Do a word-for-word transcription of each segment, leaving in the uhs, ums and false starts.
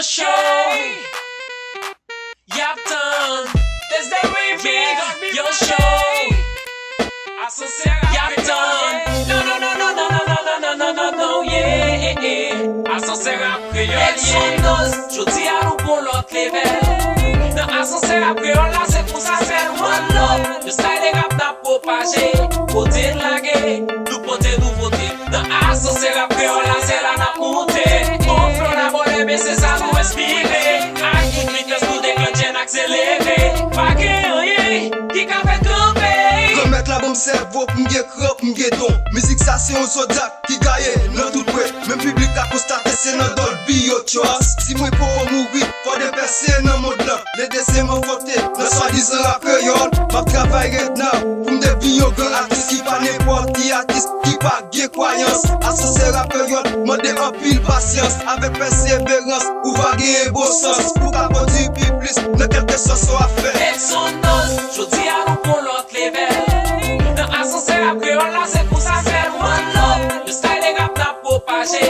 Show. Y ap tann. This the remix. Yeah, yo show. Asansè y ap tann. No, no, no, no, yeah. Asansè rap kreyòl ye. Jodi a nou pran lòt level. Nan asansè rap kreyòl la, se konsa sèl one love. Yo style rap n ap pwopaje. Kote n lage, nou pote nouvote. Nan asansè rap kreyòl la, se la n ap moute. On flow la bòlè, men se sa nou enspire. Ak tout vitès nou deklantche n akselere. Pa gen anyen ki ka fè kanpe. Granmèt la ban m sèvo, m gen kran, m gen don. Mizik sa se yon zodyak ki gaye nan tout pwen. Menm piblik la konstate se nan Dolby yo trust. Si mwen poko mouri, fò de pèse nan mond lan. Lede se mwen fòte nan swadizan rap kreyòl. M ap travay red now pou m devni yon gran atis ki pa nenpòt ki atis ki pa gen kwayans. Asansè rap kreyòl mande anpil pasyans avèk pèseverans. Ou va genyen bon sans pou ka pwodui pi plis nan kèlkeswa sa w ap fè. Exodus, jodi a nou pran lòt level. Nan asansè rap kreyòl la, se konsa sèl one love. Yo style rap n ap pwopaje.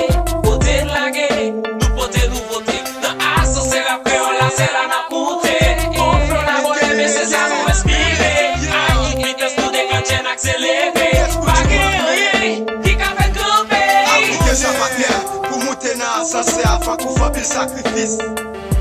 Kote n lage, nou pote nouvote. Nan asansè rap kreyòl la, se la n ap moute. On flow la bòlè, men se sa nou enspire. Ak tout vitès nou deklantche n akselere. Pa gen anyen ki ka fè kanpe. Aplike sa patnè, pou moute nan asansè a, fòk ou fè anpil sakrifis.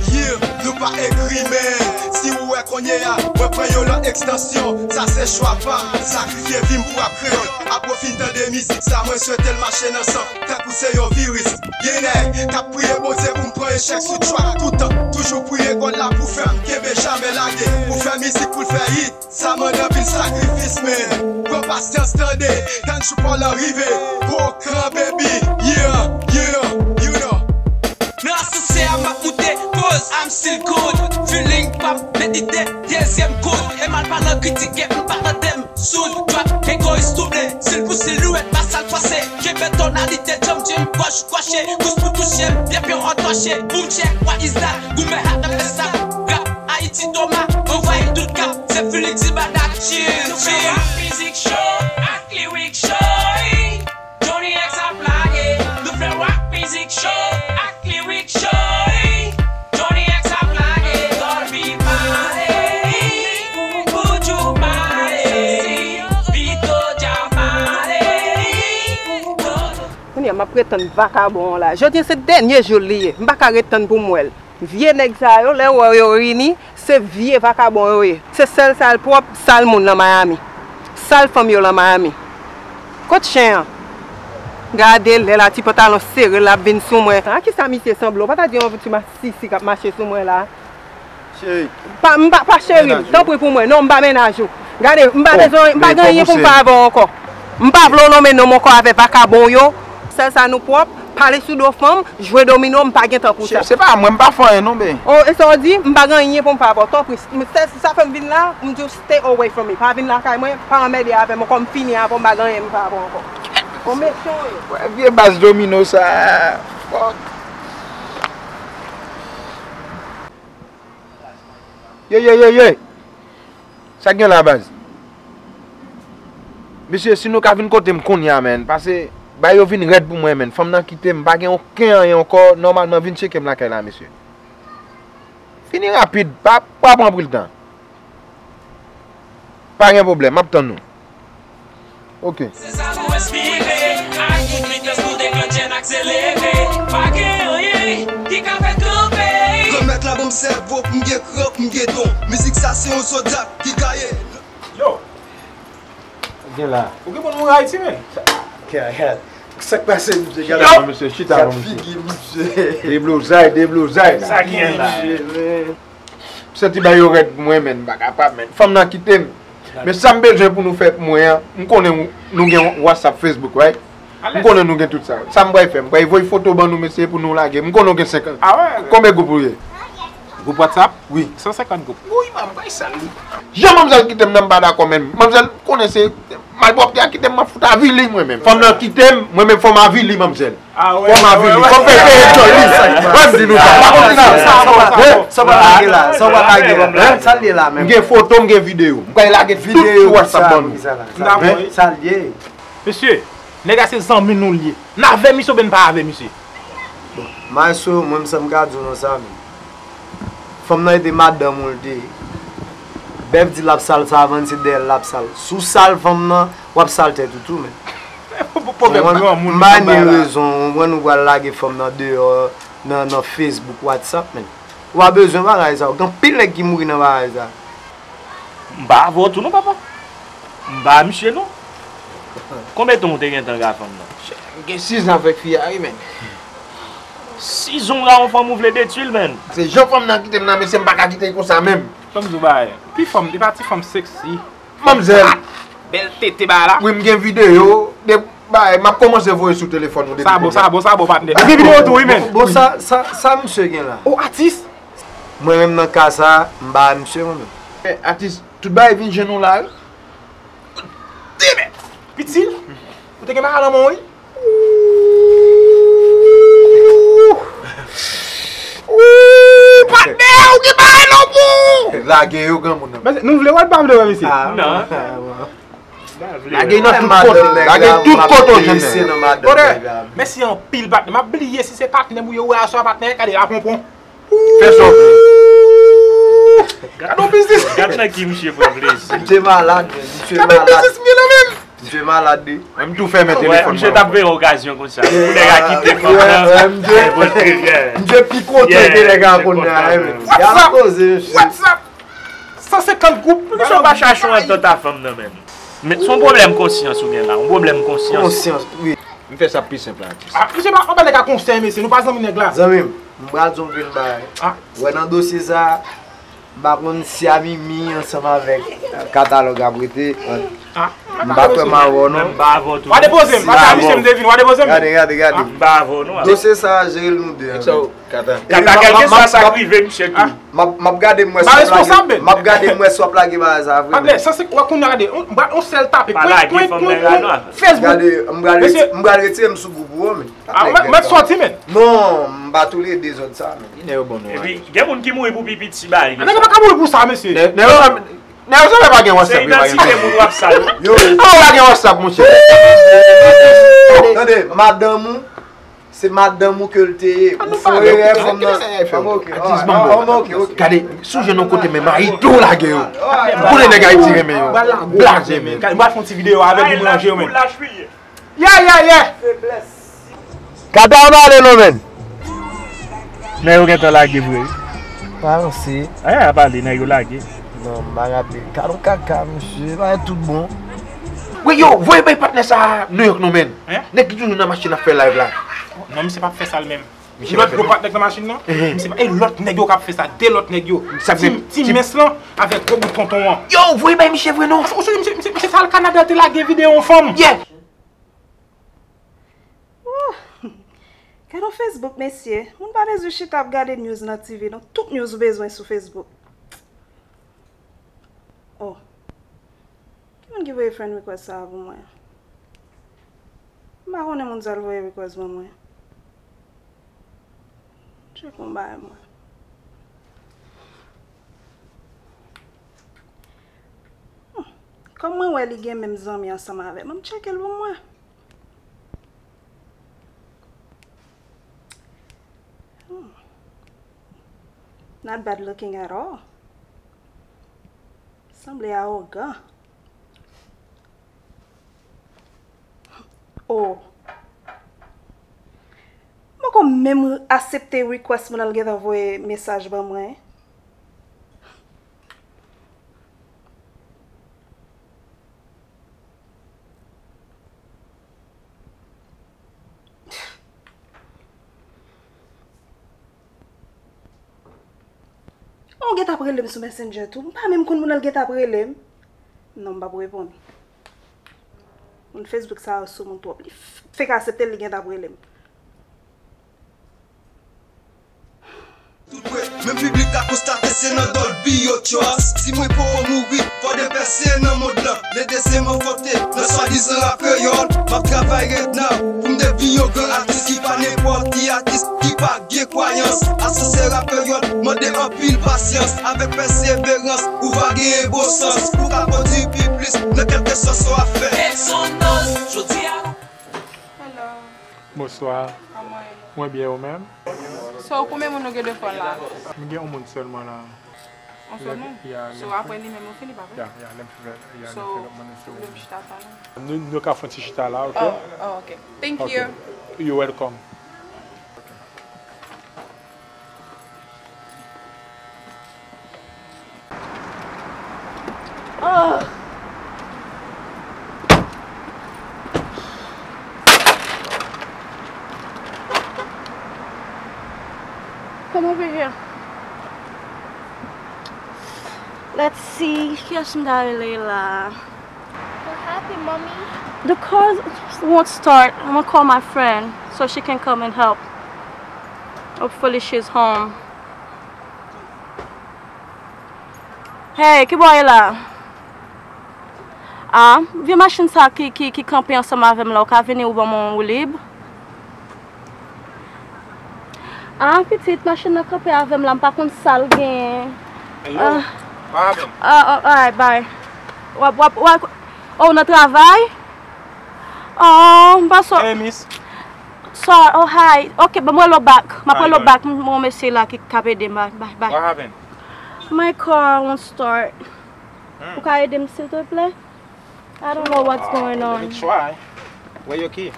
Yeah, nou pa egri, men si ou wè kounye a, mwen pran yon lòt ekstansyon. Sa se chwa pa m, sakrifye vi m pou rap kreyòl. Apre w fin tande mizik sa, mwen swete l mache nan san, tankou se yon viris. Gen nèg k ap priye Bondye pou m pran echèk sou track toutan. Toujou priye God la pou fè m kenbe, jamè lage. Pou fè mizik, pou l fè hit, sa mande anpil sakrifis, men pran pasyans, tande, tann jou pa w lan rive. Gwo kran, baby, yeah, yeah, you know. Nan asansè a m ap moute, cause I'm still good. Feeling p ap medite, dezyèm kout. E malpalan kritike, m pa tande m soud. Trap egoyis twouble, sil pou sil lwèt, pa sa l panse. Kenbe tonalite, djanm djanm, gòch kwache. Kous pou touche m, pyepye w antòche. Boom check, what is that? Goumen hat nan fè sa. Rap Ayiti Toma, anvayi tout kap. Se Felix Ibada, chill, chill. Mizik cho ak lirik cho. Johnny X ap lage, nou fè rap mizik cho ak lirik cho. Johnny X ap lage, Dolby pale, Buju pale, Vito Dja pale. Kounye a, m ap ret tann vakabon an la. Jodi a se dènye jou l li ye. M pa ka ret tann pou m wè l. Vye nèg sa yo, lè w wè yo reyini, se vye vakabon yo ye. Se sèl sal pwòp, sal moun lan Miami. Sal fanm yo lan Miami. Kot chen an? Gade lè la, ti pantalon sere l ap vin sou mwen. A kisa misye sanble? Ou pa ta di yon ti masisi k ap mache sou mwen la? Cheri. Pa, m pa, pa cheri m, tanpri pou mwen. Non, m pa mennaj ou. Gade, m pa bezwen, m pa gen anyen pou m fè avè w ankò. M pa vle w nonmen non m ankò avè vakabon yo. Sèl sa nou pwòp, pale sou do fanm, jwe domino, m pa gen tan pou sa. Se pa mwen, m pa fè anyen non, be. O, e sa w di? M pa gen anyen pou m fè avè w. Tanpri, m, se, sa fè m vin la, m di w stay away from me. Pa vin lakay mwen, pa anmède avè m ankò, m fini avè w, m pa gen anyen m fè avè w ankò. Ou mechan w ye. Wè, vye baz domino sa. Fuck. Ye, ye, ye, ye! Sa k gen la, baz? Mesye, si nou ka vin kote m kounye a, menn, pase, bagay yo vin rèd pou mwen, menn. Fanm nan kite m, m pa gen okenn anyen ankò. Nòmalman, vin tcheke m lakay la, mesye. Vini rapid, pa, pa pran anpil tan. Pa gen pwoblèm, m ap tann nou. Ok. Se sa nou enspire, ak tout vitès nou deklantche n akselere. Pa gen anyen ki ka fè kanpe. Granmèt la ban m sèvo, m gen kran, m gen don. Mizik sa se yon zodyak ki gaye. Yo! Gen la. Ou gen bon moun Ayiti, men? Gad, gad. Sa k pase, misye? Gad. Chita non, mesye, chita non, mesye. Gad figi, misye. Deblozay, deblozay. Sa ki gen la? Misye, men. M santi bagay yo rèd pou mwen, menn, m pa kapab, menn. Fanm nan kite m. Men sa m bezwen pou nou fè pou mwen an, m konnen nou gen WhatsApp, Facebook, right? M konnen nou gen tout sa. Sa m pral fè, m pral voye foto ban nou, mesye, pou nou lage. M konnen w gen senkant. Konbyen gwoup ou ye? Gwoup WhatsApp? Wi. San senkant gwoup. Wi, m pral sal li. Jan manmzèl kite m nan, m pa dakò, menn. Manmzèl, konnen se malpwòpte a kite m, m ap fout avili mwen menm. Fanm nan kite m, mwen menm fò m avili manmzèl. Fò m avili. Fò m fè l peye djòl li. Mwen m di nou sa. Pa konn sa. Sa w pa lage la, sa w pa lage la, sa l ye la menm. M gen foto, m gen videyo. M pral lage tout sou WhatsApp ban nou. Sa l ye. Mesye, nèg la se zanmi nou l ye. N avè misye oubyen n pa avè misye? Maestro, mwen m sa m ka di w nan sa menm. Fanm nan e te madanm ou l te ye. Bèf di l ap sal savann, se dèyè l l ap sal. Si w sal fanm nan, w ap sal tèt ou tou, men. Pwoblèm granmoun. M pa ni rezon, ou konprann, ou pral lage fanm nan deyò nan, nan Facebook, WhatsApp, men. Ou pa bezwen bagay sa yo. Gen anpil nèg ki mouri nan bagay sa. M pa avè w tou non, papa. M pa misye non. Konbyen tan ou te gentan ak fanm nan? M gen sizan avèk fi a wi, men. Sizon la yon fanm ou vle detwi l, men. Se jan fanm nan kite m nan, mesye, m pa ka kite l konsa menm. Ban m di w bagay. Ti fanm, li pa ti fanm seksi. Manmzèl. Bèl tete bagay la. Wi, m gen videyo de bagay, m ap kòmanse voye sou telefòn ou depi kounye a. Sa bon, sa bon, sa bon, patnè. M gen videyo tou, wi, men. Bon, sa, sa, sa misye gen la? O, atis. Mwen menm nan ka sa, m ba misye mwen menm. Atis, tout bagay vin jwenn ou la, wi. Demè! Pitit, ou te gen bagay nan men w, wi. Ooh! Ooh! Patnè, ou gen bagay nan men w! Lage yo, granmoun nan. Mesye, nou vle wè, n pa vle wè, mesye. Ah, non. Lage yo nan tout kote. Lage tout kote w jwenn nèg. Kote? Mèsi anpil, patnè. M ap bliye si se patnè m ou ye, ou wè aswè a, patnè, gade, la ponpon. Fè sa w vle. Gad yon biznis. Gad nan ki misye pran plezi. Misye malad, men. Misye malad. Misye malad, wi. Mwen, m tou fèmen telefòn mwen. Misye t ap veye okazyon konsa. Pou nèg la kite fanm nan. Misye pi kontan ke nèg la konnen a, wi. Gad koze, mesye. San senkant goup. Poukisa w pa chache yon antant a fanm nan menm? Men, se yon pwoblèm konsyans ou gen la. Yon pwoblèm konsyans. Konsyans, wi. M fè sa pi senp la, atis. Ah, mesye, pa, pa nèg a konsèy, mesye, nou pa zanmi nèg la. Zanmi m, m pral di w yon grenn bagay. Ah. Wè nan dosye sa a, m pa konn si a Mimi ansanm avèk, euh, Katalòg ap rete. Ah. M pa kwè m avè w non. M pa avè w tou. W a depoze m, paske a misye m te vin, w a depoze m. Gade, gade, gade. M pa avè w non. Dosye sa a, jere l nou de. Kata, kèlkeswa sa k rive misye tou. M ap, m ap gade m wè si w ap lage, m ap gade m wè si w ap lage bagay sa vre. Patnè, san se wè kounye a gade, yon sèl tape. Pwen, pwen, pwen, pwen, pwen, Facebook. Gade, m pral retire m sou gwoup ou, men. Ah, mèt sòti, men. Non, m pa tolere dezòd sa, men. Epi, gen moun ki mouri pou pi piti bagay. Nèg pa ka mouri pou sa, mesye. Nèg yo janmen pa gen WhatsApp. Se idantite moun w ap sal. Yo. Ou pa gen WhatsApp, monchè. Tande, madanm ou. Se madanm ou ke l te ye. Ou fè erè, fanm nan. Atis, ban m bon. Gade, si w jwenn yon kote menm, Ayiti w lage yo. M konnen nèg Ayiti renmen yo. Blaze, men. Gade, m pral fè yon ti videyo avè l pou m ranje yo, men. Yeah, yeah, yeah. Kata w pale non, men. Nèg yo gentan lage vre wi. Pa ranse. Anyen a pale, nèg yo lage. Non, m pa raple. Gad yon kaka, mesye. Bagay tout bon. Wi, yo, voye bay patnè sa a Nouyòk non, men. Nèg ki toujou nan machin ap fè live la. Non, misye p ap fè sa l menm. Lòt gwo patnè k nan machin nan, misye pa, e lòt nèg yo k ap fè sa, de lòt nèg yo. Ti, ti mens lan avèk gwo bout tonton an. Yo, voye bay misye vre non. Ou sonje misye, misye, misye t al Kanada, te lage videyo yon fanm. Yeah. Ooh! Gade yon Facebook, mesye. Moun pa bezwen chita ap gade news nan TV, non. Tout news ou bezwen sou Facebook. Oh. Ki moun ki voye friend request sa a pou mwen? M pa konnen moun sa l voye request ban mwen. Tcheke yon bagay mwen. Hmm. Kòm mwen wè li gen menm zanmi ansanm avè m, ann tcheke l pou mwen. Hmm. Not bad looking at all. Sanble awogan. Oh. M poko menm aksepte request moun nan, l gentan voye mesaj ban mwen. Ou gentan ap rele m sou Messenger tou. M pa menm konn moun nan, l gentan ap rele m. Non, m p ap reponn. Moun Facebook sa yo sou moun twòp. Li f-, fenk aksepte l, li gentan ap rele m. Tout vre, menm piblik la konstate se nan Dolby yo trust. Si mwen poko mouri, fò de pèse nan mond lan. Le dezyèm anfante nan swadizan rap kreyòl. M ap travay red now pou m devni yon gran atis ki pa nenpòt ki atis, ki pa gen kwayans. Asosye rap kreyòl mande anpil pasyans avèk pèseverans. Ou va genyen bon sans pou ka pwodui pi plis nan kèlkeswa sa w ap fè. Exodus, jodi a. Hello. Bonswa. Kòman w ye? Mwen byen, ou menm? So, konbyen moun nou gen devan la? M gen yon moun sèlman la. Yon sèl moun? Ya, so, apre li menm, nou fini, pa vre? Ya, ya, lè m fini, ya, lè m fini, mwen, se ou. So, nou vle chita talè? Nou, nou ka fè yon ti chita la, ok? Oh, oh, ok. Thank you. Ok. You're welcome. Oh. Come over here. Let's see. Kiyès m ta rele la? What happened, mommy? The car won't start. I'm gonna call my friend so she can come and help. Hopefully she's home. Hey, ki bò w ye la? Ah, vye machin sa ki, ki, ki kanpe ansanm avè m la, ou ka vini ou ban mwen yon woulib? Ah, pitit, machin nan kanpe avè m la, m pa konn sa l genyen. Hello. Ah. What happened? Ah, ah, alright, bye. W ap, w ap, w ap, oh, w nan travay? Oh, m panse. Hey, miss. Sorry, oh, hi. Ok, ban m rele w back. M ap rele w back. M gen yon mesye la ki k ap ede m. Bye, bye, bye. What happened? My car won't start. Hmm. Ou ka ede m, silteplè? I don't know what's going on. Let me try. Where your key?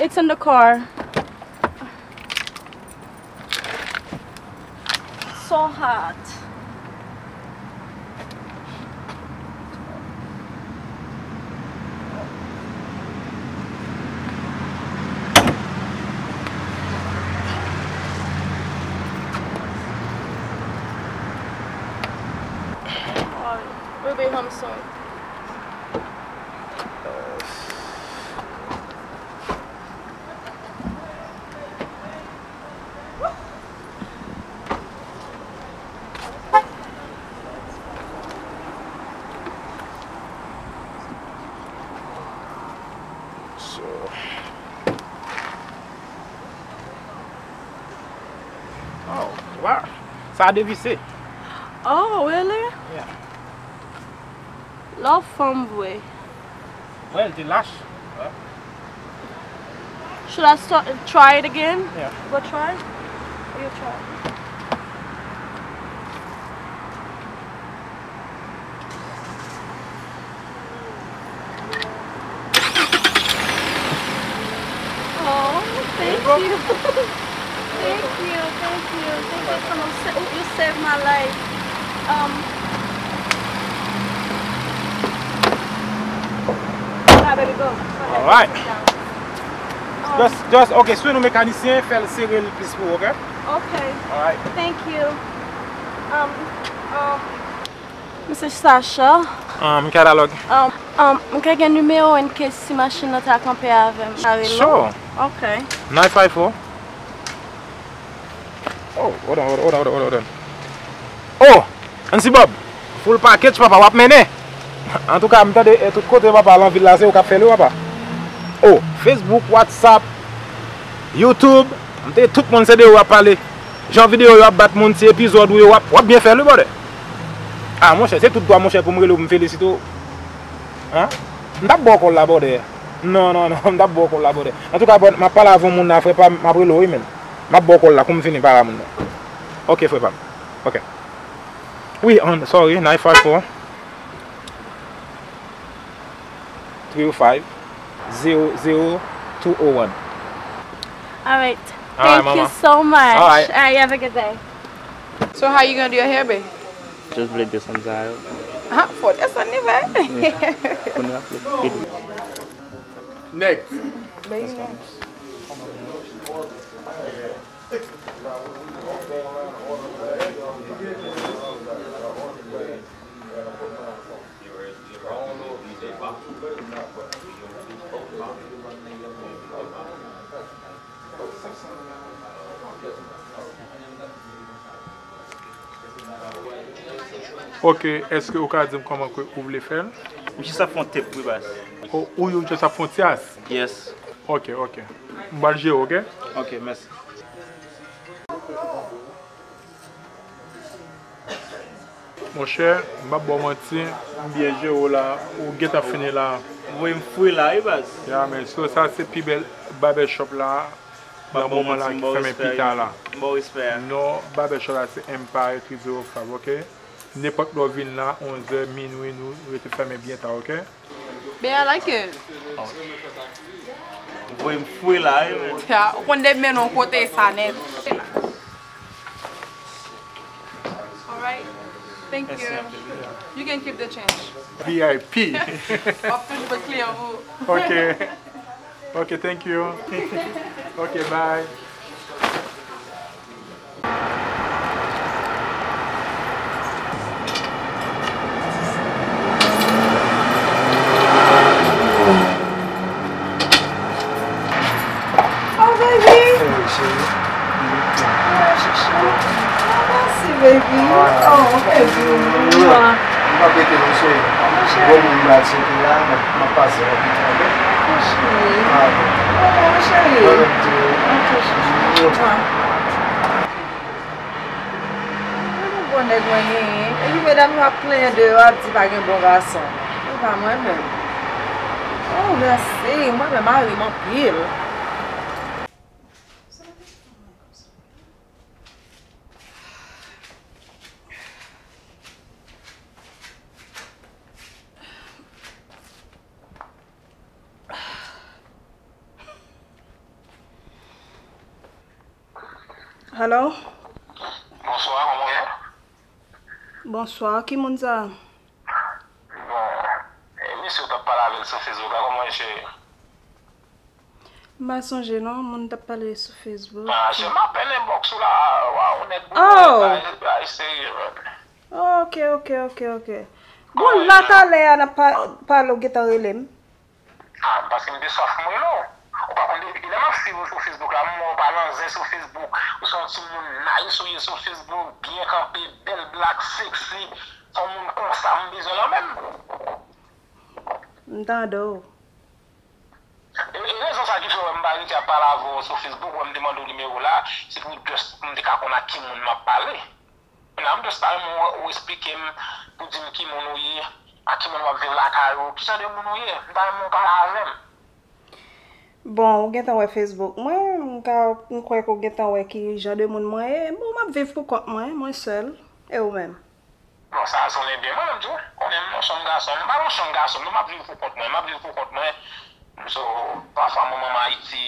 It's in the car. So hot. We'll be home soon. So. Oh, wow. Sa a devise. Oh, really? Yeah. Lè w fanm vre. Wè, l te lach. Wè. Should I start, try it again? Yeah. Go try? You try. Oh, thank you. Thank you, thank you, thank you so much. Sa-, you saved my life. Um, ah, baby, go. Go ahead. All right. Sit down. Um, just, just, ok, swiv nou mekanisyen, fè l sere l plis pou ou, ok? Ok. All right. Thank you. Um, um, Misye Sacha. Um, katalòg. Um, um, m ka gen nimewo w in case si machin nan ta kanpe avè m. Sure. Ok. Nine five four. Oh, hold on, hold on, hold on, hold on, hold on. Oh, Ansi Bob, full package, papa, w ap mennen. Antouka, m tande, eh, tout kote, papa, lan vil la, se ou k ap fè l, wi, papa. Oh, Facebook, WhatsApp, YouTube, m tande tout moun se de ou y ap pale. Jan videyo yo ap bat moun, ti epizòd ou yo, w ap, w ap byen fè l, wi, brother. Ah, monchè, se tout dwa, monchè, pou m rele w, pou m felisite w. Hein? M t ap ba w kòl la, brother. Non, non, non, m t ap ba w kòl la, brother. Antouka, brother, m ap pale avè yon moun la, frè pa m, m ap rele w, wi, men. M ap ba w kòl la, kou m fini pale a moun nan. Ok, frè pa m. Ok. Wi, an, sorry, nine five four, three oh five, zero zero two oh one. All right. All right, thank you so much. All right. All right, you have a good day. So how you gonna do your hair, babe? Just vle desann sa yo. Ah, fò desann li, vre. Kounye a, vle vide. Next. Baby, next. Ok, èske ou ka di m kòman ke ou vle fè l? M jis ap fè yon tep, wi, baz. O, ou, ou jis ap fè yon tyas? Yes. Ok, ok. M pral jere w, ok? Ok, mèsi. Monchè, m p ap ba w manti, m byen jere w la, ou gentan fini la. Voye m fri la wi baz. Ya men, so sa se pi bèl barbershop la. Nan moman la ki fèmen pita la. Bon respè. Non, barbershop la se Empire three zero five, ok? Nenpòt lè w vin la, onzè, minwi, nou rete fèmen byen ta, ok? Babe, I like it. Voye m fri la wi men. Ya, ou konn demen non kote sa nèt. Alright. Thank you. You can keep the change. V I P. W ap toujou pot kliyan pou ou. Ok. Ok, thank you. Ok, bye. Oh, baby! Hey, chérie. Mwen chouchou. Oh, merci, baby. Oh, baby. Mwen pa pete non, chérie. Gwo moun m pral soti la, m ap pase yon pita, ok? Oh, chérie. Ah, bon. Oh, chérie. Mwen menm tou. Ok, chouchou. Gade bon nèg mwen genyen. Epi medam yo ap plenyen de yo, ap di pa gen bon gason. E pa mwen menm. Oh, mèsi. Mwen menm mari m anpil. Hello? Bonswa, kòman w ye? Bonswa, ki moun sa? Bon, e mesye w t ap pale avè l sou Facebook la, kòman l ye, cheri? M pa sonje non, moun t ap pale sou Facebook. Ah, se m apèn inbox ou la, waw, nèg boule, oh! Bagay, bagay serye, man. Ok, ok, ok, ok. Bon, la talè a n ap pa-, pale, w gentan rele m. Ah, paske m te swaf m rele w. Ou pa konn depi kilè m ap swiv ou sou Facebook la, m wè w pa nan zen sou Facebook. Ou se yon timoun nice ou ye sou Facebook, byen kanpe, bèl black, sexy. Se yon moun konsa m bezwen nan men m. M tande w. E, e rezon sa ki fè w wè m pa rete ap pale avè w sou Facebook, wè m te mande w nimewo w la, se pou just pou m te ka konn ak ki moun m ap pale. Kounye a m just ta renmen w, w esplike m, pou di m ki moun ou ye, ak ki moun w ap viv lakay ou, ki jan de moun ou ye. M ta renmen w pale avè m. Bon, ou gentan wè Facebook mwen, m ka, m kwè ke w gentan wè ki jan de moun mwen ye. Bon, m ap viv pou kont mwen, mwen sèl. E ou menm? Bon, sa a sonnen byen. Mwen menm tou, konnen m yon jèn gason. M pa yon jèn gason, non, m ap viv pou kont mwen. M ap viv pou kont mwen. So, pafwa manman m Ayiti,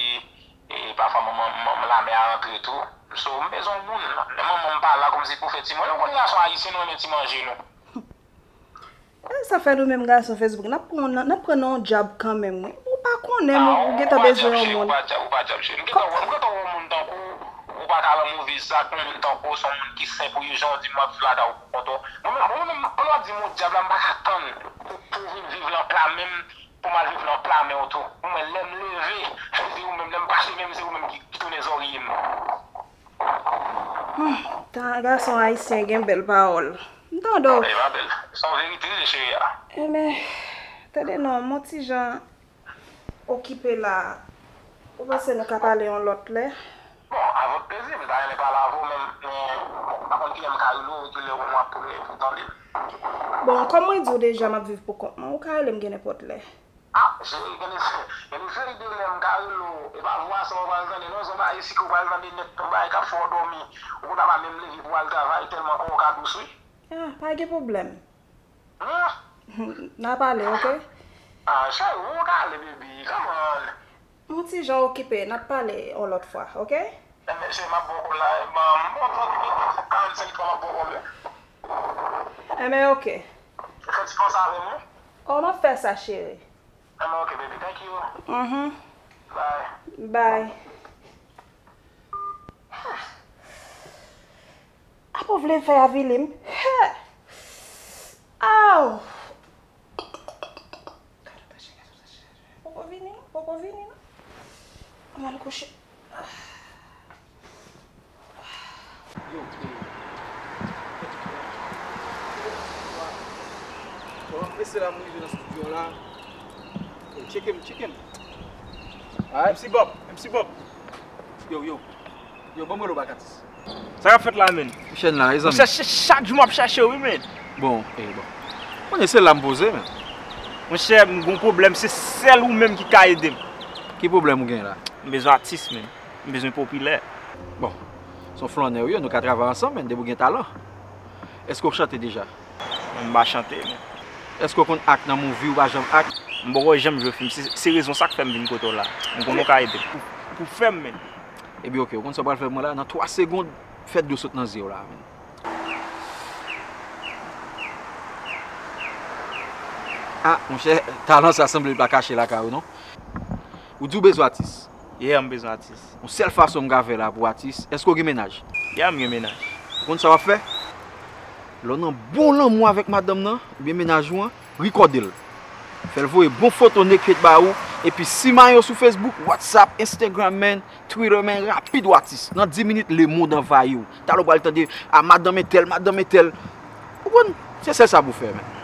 e pafwa manman m, manman m lamè a rantre tou. So, m bezwen yon moun. Men manman m pa la kòmsi pou fè ti manje. Ou konn gason ayisyen, nou renmen ti manje nou. E sa fè nou menm gason Facebook, n ap pran, n ap pran nan yon djab kanmenm, wi. Ou pa konnen, ou, ou gentan bezwen yon moun. Ah, ou pa djab, cheri, ou pa djab, cheri. M gentan wè, m gentan wè yon moun tankou w, ou pa ka lan move zak, yon moun tankou w, se yon moun ki senp ou ye, jan w di m w ap viv lakay ou pou kont ou. Mwen menm, mwen menm, pandan w ap di m w djab la, m pa ka tann pou, pou w vin viv lan pla men m, pou m al viv lan pla men w tou. Ou wè, lè m leve, se ou menm, lè m pase menm, se ou menm ki, ki tounen zòrye m. Hmm, tan gason ayisyen gen bèl pawòl. M tande w. E pa bèl. Se yon verite li ye, cheri a. Enben, tande non, m on ti jan okipe la. Ou panse nou ka pale yon lòt lè? Bon, avèk plezi, m ta renmen pale avè w, men, men, bon, m pa konn kilè m ka rele w, kilè w ap pou, pou tande m. Bon, kòm mwen di w deja, m ap viv pou kont mwen. Ou ka rele m gen nenpòt lè. Ah, cheri, gen de, gen de seri de lè m ka rele w. E pa vwa sa w pral tande, non, se yon bagay sik ou pral tande nèt, yon bagay k ap fè w dòmi. Ou ta pa menm leve pou w al travay, tèlman kò w ka dous, wi. Ah, pa gen pwoblèm. Hmm? N a pale, ok? Ah, cheri, ou ka ale, baby, come on. Yon ti jan okipe, n ap pale yon lòt fwa, ok? Enben, cheri, m ap ba w kòb la, e, ban m, bon, trant minit, karannsenk tan m ap ba w kòb la. Enben, ok. Ou fè ti panse avè m, wi. Oh, m ap fè sa, cheri. Enben, ok, baby, thank you. Mhm. Bye. Bye. Apa w vle fè avili m? Aw! Poko vini non, poko vini non. Mwen al kouche. Yo, e, bon, m prese la, m rive nan estidyo la. Yo, tcheke m, tcheke m. Alright. M C Bob, M C Bob. Yo, yo. Yo, ban m rele w bak, atis. Sa k ap fèt la, menn? M chèn la, wi, zanmi. Monchè, ch-, chak jou m ap chèche w, wi, menn. Bon, e, bon. Konnen se la m poze, menn. Monchè, m gon pwoblèm, se sèl ou menm ki ka ede m. Ki pwoblèm ou gen la? M bezwen atis, menm. M bezwen popilè. Bon, se yon flannè ou ye, nou ka travay ansanm, menn, depi w gen talan. Èske w chante deja? M pa chante, menn. Èske w konn ak nan movie ou pa janm ak? M poko janm jwe fim. Se, se rezon sa k fè m vin kote w la. M konnen w ka ede m. Pou, pou fè m, menn. Ebyen, oke, ou konn sa w pral fè pou mwen la? Nan twa segonn, fè dlo sot nan zye w la, menn. Ah, monchè, talan sa sanble li pa kache lakay ou, non? Ou di w bezwen atis? Yeah, m bezwen atis. Yon sèl fason m ka fè la pou atis, èske w gen mennaj? Yeah, m gen mennaj. Ou konn sa w ap fè? Lè w nan bon lanmou avèk madanm nan, oubyen mennaj ou an, rikòde l. Fè l voye bon foto naked ba ou, epi simaye w sou Facebook, WhatsApp, Instagram, menn, Twitter, menn, rapid w atis. Nan dis minit, lemonn anvayi w. Talè w pral tande, a madanm entèl, madanm entèl. Ou konprann? Se sèl sa pou w fè, menn.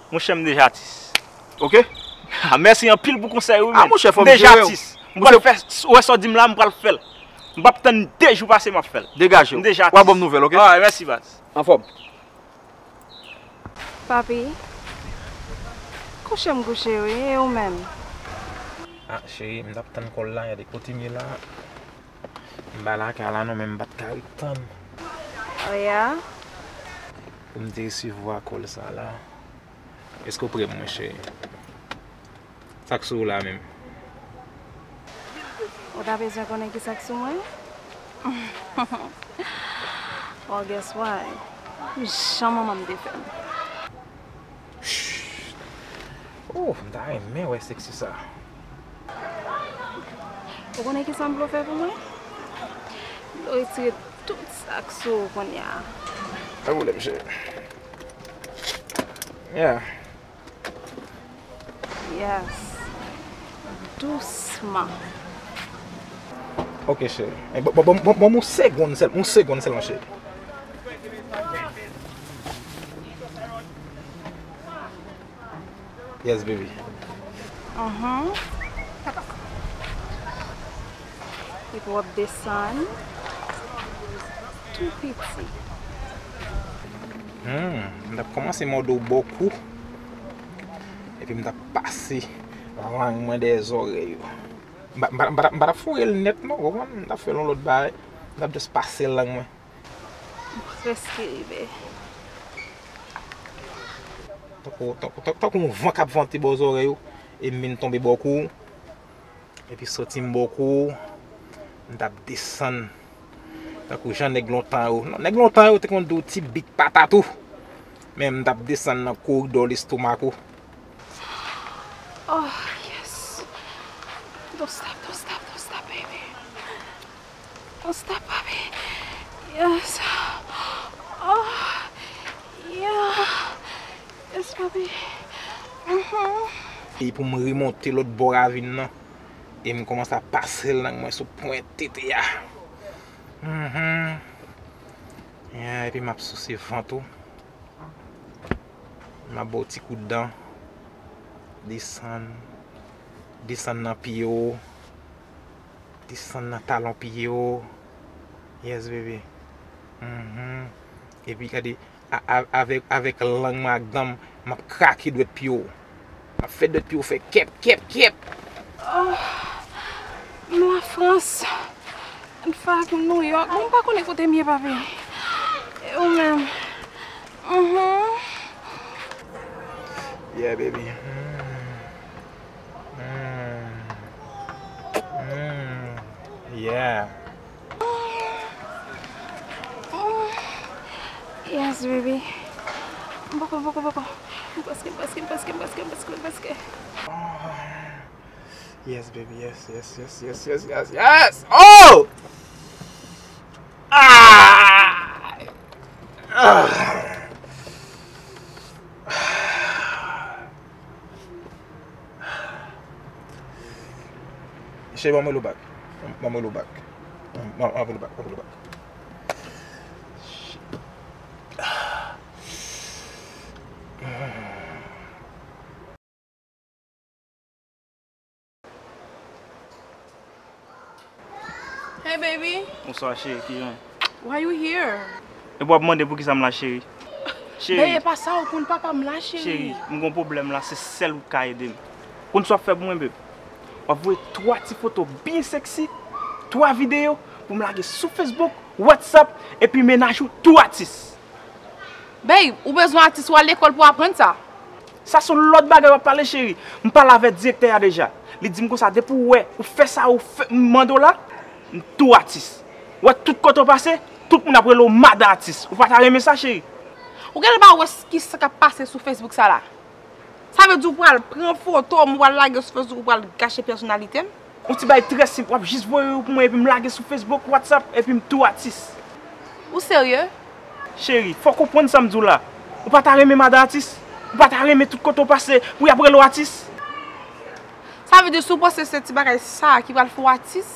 Monchè, m deja atis. Oke? Ah, mèsi anpil pou konsèy ou, menn. Ah, monchè, fò m deja atis. M pral fè, ou wè sa w di m la, m pral fè l. M p ap tann de jou pase, m ap fè l. Degaje w. M deja atis. W a ban m nouvèl, oke? Ah, mèsi, baz. Anfòm. Papi, kouche m kouche wi, e ou menm? Ah, cheri, m t ap tann kòl la, gade kote m ye la. M pa lakay la non, men m pa t ka ret tann. Oh ya? Pou m te resevwa kòl sa la. Èske w prè pou mwen, cheri? Sa k sou ou la menm? Ou ta bezwen konnen kisa k sou mwen? Well, guess what? M jan manman m te fè m. Oh, m ta renmen wè seksi sa. Ou konnen kisa m vle w fè pou mwen? M vle w retire tout sa k sou ou kounye a. Pa pwoblèm, cheri. Yeah. Yes. Dousman. Ok, cheri. Eh, bon, bon, bon, bon, bon, yon segonn sèl, yon segonn sèlman, cheri. Yes, baby. Mhm. Epi w ap desann tou piti. Hmm, m t ap kòmanse mòde w bò kou. Epi m t ap pase lang mwen dèyè zòrèy ou. M pa, m pa, m pa, m pa t ap foure l nèt non, ou konprann? M t ap fè l yon lòt bagay. M t ap just pase lang mwen. M prèske rive. Tankou, tankou, tankou, tankou yon van k ap vante bò zòrèy ou, e m vin tonbe bò kou ou. Epi soti m bò kou ou, m t ap desann. Tankou jan nèg lontan yo. Non, nèg lontan yo te konn di w ti bit patat ou. Men m t ap desann nan koridò lestomak ou. Oh, yes. Don't stop, don't stop, don't stop, baby. Don't stop, papi. Yes. Oh, yeah. Yes, papi. Mhm. E pou m remonte lòt bò ravin nan, e m kòmanse ap pase lang mwen sou pwent tete a. Mhm. Ya, epi m ap souse vant ou. M ap ba w ti kout dan. Desann. Desann nan pye w. Desann nan talon pye w. Yes, baby. Mhm. Epi gade, a, a, avèk, avèk lang mwen ak dan m, m ap krake dwèt pye w. M ap fè dwèt pye w fè kèp, kèp, kèp. Oh, m Lafrans. Ann fè ak New York. Bon, m pa konnen kote m ye, papi. E ou menm? Mhm. Yeah, baby. Mm. Mm. Mm. Yeah. Yes, baby. Boko, boko, boko. M prèske, m prèske, m prèske, m prèske, m prèske, m prèske. Yes, baby, yes, yes, yes, yes, yes, yes, yes. Oh! Ah! Ah! Cheri, ban mwen lo bak. Ban mwen lo bak. Ban mwen lo bak, ban mwen lo bak. Hey, baby. Bonswa, cheri, kijan? Why you here? Epi w ap mande poukisa m la, cheri? Cheri. Bebe, pa sa, ou konn papa m la, cheri. Cheri, m gon pwoblèm la, se sèl ou k ka ede m. Konn sa w ap fè pou mwen, bebe? W ap voye twa ti foto byen sexy, twa videyo pou m lage sou Facebook, WhatsApp, epi mennaj ou tou atis. Babe, ou bezwen atis, w al lekòl pou aprann sa. Sa se yon lòt bagay w ap pale, cheri. M pale avèk direktè a deja. Li di m konsa, depi w wè ou fè sa ou fè, m mande w la, m tou atis. W wè tout kote w pase, tout moun ap rele w madan atis. Ou pa ta renmen sa, cheri? Ou genlè pa wè s- ki sa k ap pase sou Facebook sa la? Sa vle di ou pral pran foto m, ou pral lage sou Facebook, ou pral gache pèsonalite m? Yon ti bagay trè senp, w ap jis voye yo pou mwen epi m lage sou Facebook, WhatsApp, epi m tou atis. Ou serye? Cheri, fò w konprann sa m di w la. Ou pa ta renmen madan atis? Ou pa ta renmen tout kote w pase pou y ap rele w atis? Sa vle di si w panse se ti bagay sa ki pral fè w atis?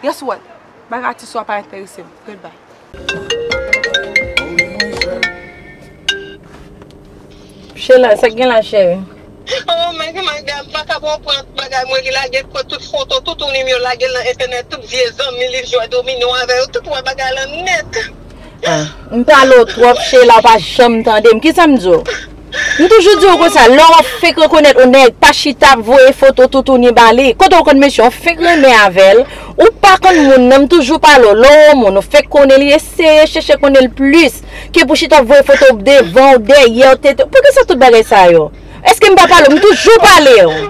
Guess what? Bagay atis yo a pa enterese m. Goodbye. Sheila, sa k gen la, cheri? Oh, men madam, m pa ka konprann bagay mwen, li lage tout foto, tout ou li m yo lage l nan entènèt, tout vye zanmi li jwe domino avè yo, tout wè bagay lan nèt. Ah, m pale w twòp, Sheila, w pa janm tande m. Kisa m di w? M toujou di w konsa, lè w ap fenk rekonèt yon nèg, pa chita ap voye foto toutouni ba li. Kote w konn mesye, w fenk renmen avè l, ou pa konn moun nan, m toujou pale w, lè w wè yon moun, ou fenk konnen li, eseye chèche konnen l plis ke pou chita ap voye foto devan w, dèyè w, tete w. Poukisa tout bagay sa yo? Èske m pa pale w? M toujou pale w.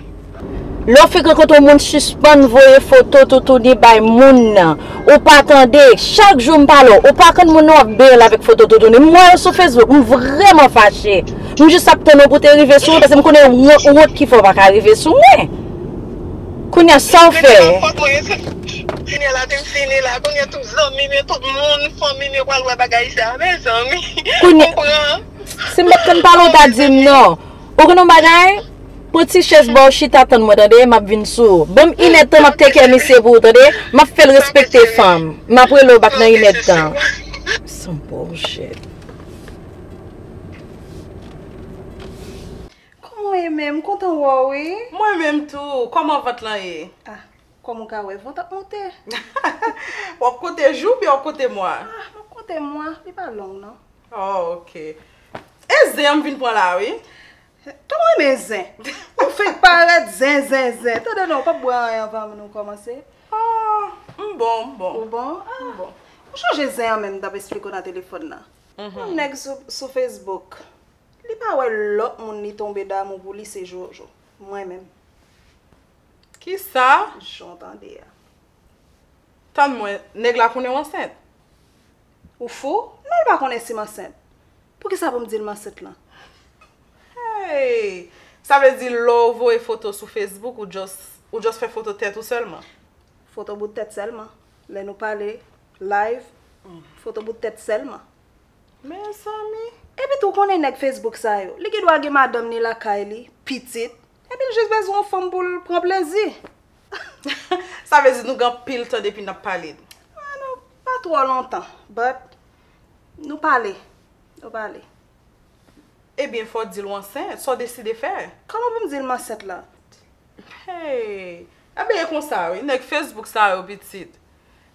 Lè w fenk rankontre yon moun, sispann voye foto toutouni bay moun nan. Ou pa tande, chak jou m pale w, ou pa konn moun nan w ap benyen l avèk foto toutouni. M wè yo sou Facebook, m vrèman fache. M jis ap tann ou pou te rive sou mwen, paske m konnen wont, wont ki fè w pa ka rive sou mwen. Kounye a, sa w fè? Kounye a la, te m fini la. Kounye a, tout zanmi m yo, tout moun, fanmi m yo pral wè bagay sa. Mezanmi, konpran. Si m pa t konn pale w, w ta di m non. Ou konn yon bagay? Pran ti chèz ba w, chita tann mwen, tande? M ap vin sou ou. Ban m inèdtan, m ap take care misye pou ou, tande? M ap fè l respekte fanm. M ap rele w back nan inèdtan. Son bullshit. Kòman w ye menm? M kontan wè w, wi. Mwen menm tou. Kòman vant lan ye? Ah, kòm ou ka wè, vant ap monte. W ap konte jou oubyen w ap konte mwa? Ah, m ap konte mwa. Li pa long, non. Oh, ok. E zen an m vin pran la, wi. Tou renmen zen. Ou fenk parèt zen, zen, zen. Tande non, w p ap bwè anyen anvan nou kòmanse. Ah, m bon, m bon. Ou bon? Ah. M bon. Ou chonje zen an menm m t ap esplike w nan telefòn nan. Mhm. Yon nèg sou, sou Facebook. Li pa wè lòt moun li tonbe damou pou li se Jojo. Mwen menm. Kisa? Jan w tande a. Tann mwen, nèg la konnen w ansent? Ou fou? Non, li pa konnen si m ansent. Poukisa pou m di l m ansent lan? Hey! Sa vle di lè w voye foto sou Facebook, ou just, ou just fè foto tèt ou sèlman? Foto bout tèt sèlman. Lè nou pale live, foto bout tèt sèlman. Mezanmi. Epi tou, ou konnen nèg Facebook sa yo. Li gen dwa gen madanm ni lakay li, pitit. Epi l jis bezwen yon fanm pou l pran plezi. Sa vle di nou gen anpil tan depi n ap pale. Ah, nou pa twò lontan, but nou pale. Nou pale. Ebyen, fò w di l w ansent. Sa w deside fè? Kòman pou m di l m ansent la? Hey! Ebyen, e konsa, wi. Nèg Facebook sa yo, pitit.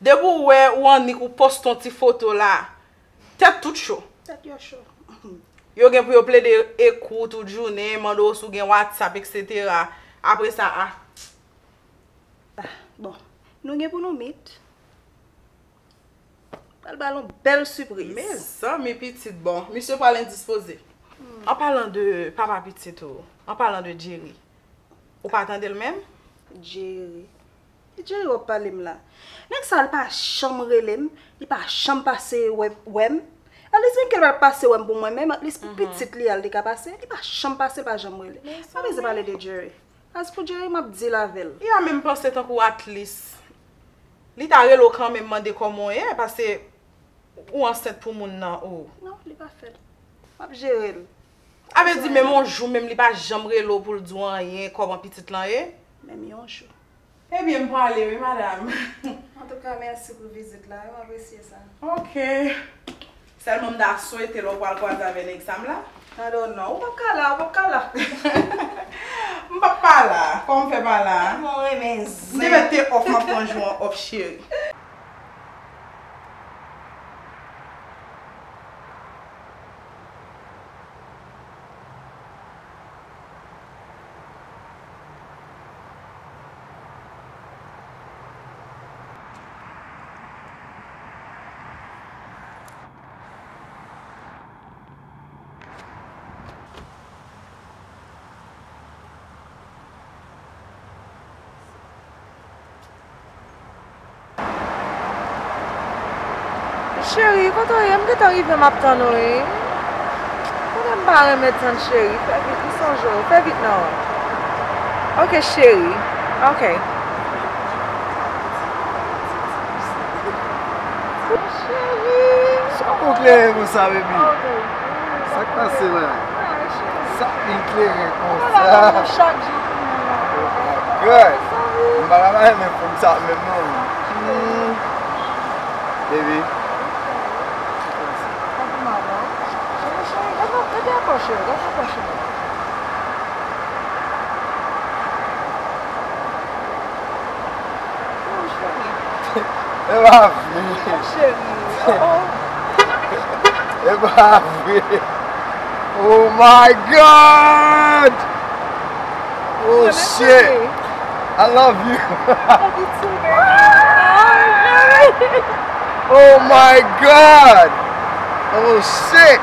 Depi w wè ou annik ou poste yon ti foto la, tèt tout cho. Tèt yo cho. Yo gen pou yo plede ekri w tout jounen, mande w si w gen WhatsApp, et cetera. Apre sa, a. Ah, bon. Nou gen pou nou meet. Pral ba l yon bèl sipriz. Mezanmi, pitit, bon, misye pral endispoze. Hmm. An palan de papa pitit ou, an palan de Jerry, ou pa tande l menm? Jerry. Jerry w ap pale m la. Nèg sa, li pa janm rele m, li pa janm pase wè, wè m. At least, menm ke l pa pase wè m pou mwen menm, at least pou pitit li a, li te ka pase, li pa janm pase, li pa janm rele. M pa bezwen pale de Jerry. As pou Jerry, m ap deal avè l. Li a menm panse tankou at least li ta rele w kanmenm mande kòman w ye, paske ou ansent pou moun nan, ou. Non, li pa fè l. M ap jere l. A vle di menm yon jou, menm li pa janm rele w pou l di w anyen, kòman pitit lan ye? Menm yon jou. Ebyen, m prale wi, madam. Antouka, mèsi pou vizit la, m apresye sa. Ok. Sèlman m ta swete lè w pral kwaze avè nèg sa m la. I don't know. Ou p ap ka la, ou p ap ka la. M p ap pa la. Kòman m fè pa la? Tèlman renmen zen. M te mèt te off, m ap pran jou an off, cheri. Cheri, kote w ye? M gentan rive, m ap tann ou, wi. Kote m pa renmen tann cheri? Fè vit, m sonje w. Fè vit non. Ok, cheri. Ok. Cheri. Sa w klere konsa, baby? Sa k pase la? Sa k vin klere konsa? Chak jou. Oh my God. M pa ka pa renmen fanm sa menm non. Hmm. Baby. Sa fè mal non. Cheri, cheri, gade, gade akò cheri, gade akò cheri. Non, cheri. E pa vre. Cheri. Oh, oh. E pa vre. Oh my God! Oh shit! I love you. Love you too, baby. Oh my God! Oh shit!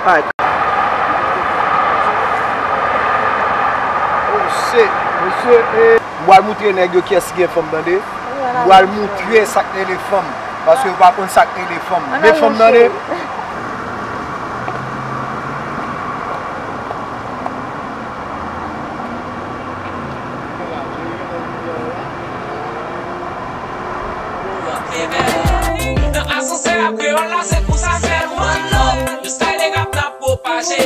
Oh shit! Mesye, eh, m pral moutre nèg yo kiyès ki gen fanm, tande. M pral moutre sa k rele fanm. Paske yo pa konn sa k rele fanm. Men fanm, tande. Nan asansè a kreyòl la, se konsa sèlman nou. Yon style rap n ap pwopaje.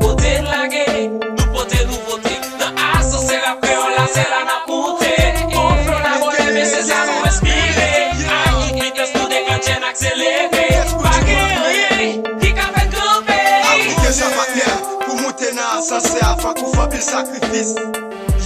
Kote n lage, nou pote nouvote. Nan asansè rap kreyòl la, se la n ap moute. Gon flow la bòlè, men se sa nou enspire. Ak tout vitès nou deklannche n akselere. Pa gen anyen ki ka fè n kanpe. Aplike sa patnè pou moute nan asansè a, fòk ou fè anpil sakrifis.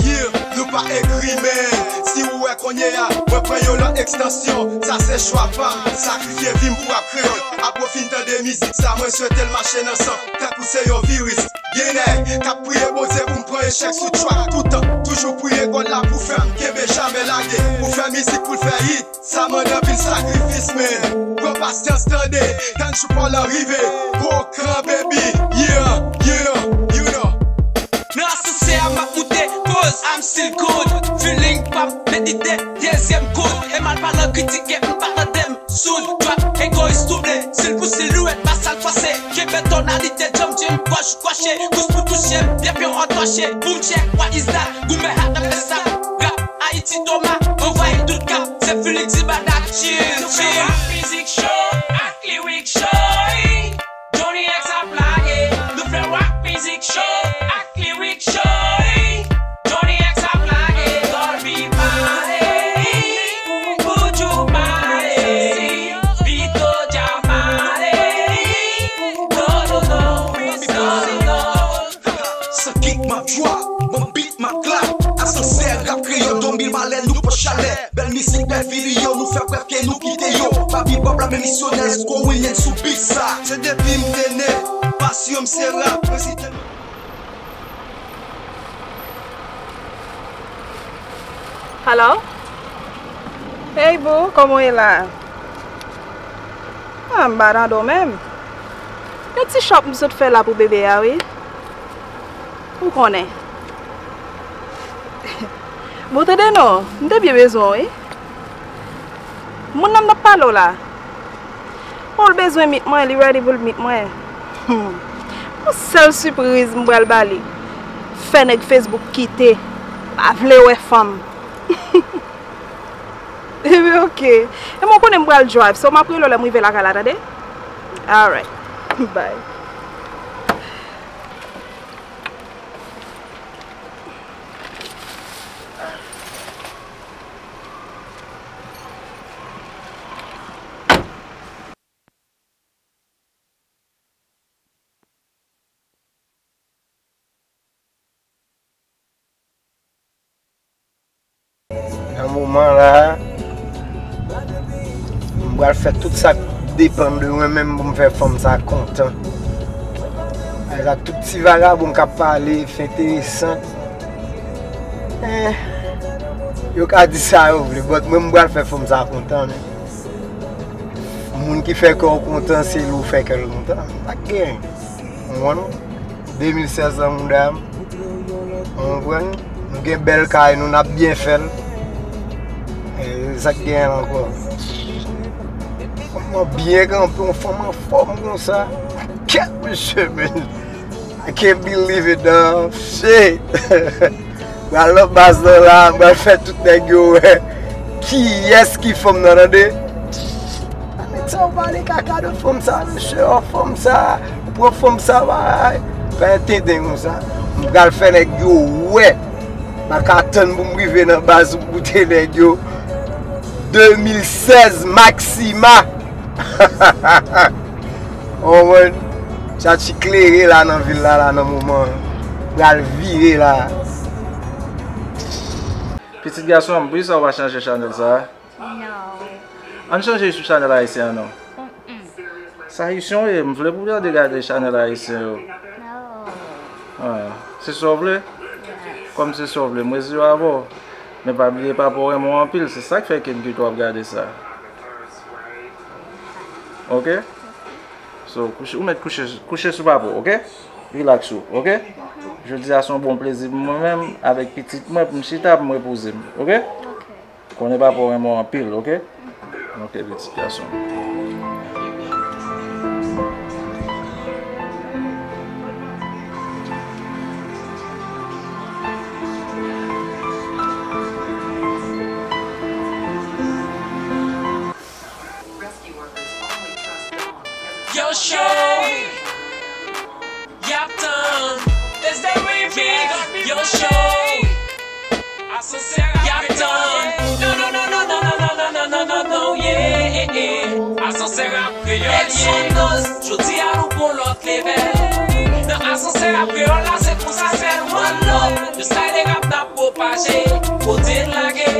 Yeah, nou pa egri, men si ou wè kounye a, mwen pran yon lòt ekstansyon. Sa se chwa pa m, sakrifye vi m pou rap kreyòl. Apre w fin tande mizik sa, mwen swete l mache nan san, tankou se yon viris. Gen nèg k ap priye Bondye pou m pran echèk sou track toutan. Toujou priye God la pou fè m kenbe, jamè lage. Pou fè mizik, pou l fè hit, sa mande anpil sakrifis, men pran pasyans, tande. Tann jou pa w lan rive. Gwo kran, baby. Yeah, yeah, you know. Nan asansè a m ap moute, cause I'm still good. Feeling p ap medite, dezyèm kout. E malpalan kritike, m pa tande m. Soud, trap, egoyis touble, sil pou silwèt, basal fwase, kenbe tonalite, djanm djanm, gòch kwache, kous pou touche, pye pye antòche, boom check, what is that? Goumen hat nan fè sa, rap, Ayiti Toma, anvayi tout kap, se Felix Dibada, chill, chill. Rap mizik cho, ak lirik cho, Johnny X ap lage, nou fè rap mizik cho, ak lirik cho. Johnny X ap lage, Dolby pale, Buju pale, Vito Dja pale, Dodo Don Winston. San kik m ap drop, ban beat m ap clap. Asansè rap kreyòl, donmil malè, nou pòch chalè. Bèl mizik, bèl videyo, nou fè prèv ke nou kite yo. Pa bebop la, men misyonè, Esco William sou beat sa. Se depi m te ne, pasyon m se rap, mwen se tèlman. Hello? Hey boo, kòman w ye la? Ah, m pa nan do menm. Yon ti shop m sot fè la pou bebe a, wi. Ou konnen. Bon, tande non, m te byen bezwen w, wi. Moun nan m t ap pale w la. Bon, l bezwen meet mwen, li ready pou l meet mwen. Hmm. Yon sèl sipriz m pral ba li. Fè nèg Facebook kite. Pa vle wè fanm. Ebyen, ok. E mwen konnen m pral drive, so m ap rele w lè m rive lakay la, tande? Alright. Bye. Nan moman la, m pral fè tout sa k depann de mwen menm pou m fè fanm sa kontan. Sa tout ti vagabon k ap pale, fè enteresan. Eh, yo ka di sa yo vle, but mwen m pral fè fanm sa kontan, men. Moun ki fè kè w kontan, se li w fè kè l kontan. Sa k gen. Ou konprann? De mil sèz lan mouda m. Ou konprann? Nou gen bèl kay nou, n ap byen fè l. E, sa k genyen ankò? Byen kanpe, yon fanm anfòm konsa. Kèt mesye, men. I can't believe it, dog. Shit. Pral nan baz nan la, pral fè tout nèg yo wè kiyès ki fanm nan, tande. Nèg sa yo pale kaka de fanm sa, mesye, oh, fanm sa, ou pran fanm sa, bay. Fè tenten konsa. M pral fè nèg yo wè. M pa ka tann pou m rive nan baz pou m goute nèg yo. De mil sèz Maxima. Ou konprann? Sa ti klere la nan vil la, la nan moman an. Pral vire la. Pitit gason m, poukisa w pa chanje chanèl sa a? Non. Ann chanje sou chanèl ayisyen an non. Mm-mm. Sa ayisyen w ye, m vle pou w tande gade chanèl ayisyen yo. Non. Ah, se sa w vle? Yes. Kòm se sa w vle, m resi avè w. Men pa bliye papa w renmen w anpil, se sa k fè ke m kite w ap gade sa. Ok? So, kouche, ou mèt kouche, kouche sou papa w, ok? Relax ou, ok? Jodi a se yon bon plezi pou mwen menm, avèk pitit mwen, pou m chita, pou m repoze m, ok? Ok. Konnen papa w renmen w anpil, ok? Ok, pitit gason. Yo show. Y ap tann. It's the remix. Yo show. Asansè y ap tann. No, no, no, no, yeah, yeah. Asansè rap kreyòl, yeah. Jodi a nou pran lòt level. Nan asansè rap kreyòl la, se konsa sèl one love. Yo style rap n ap pwopaje. Kote n lage,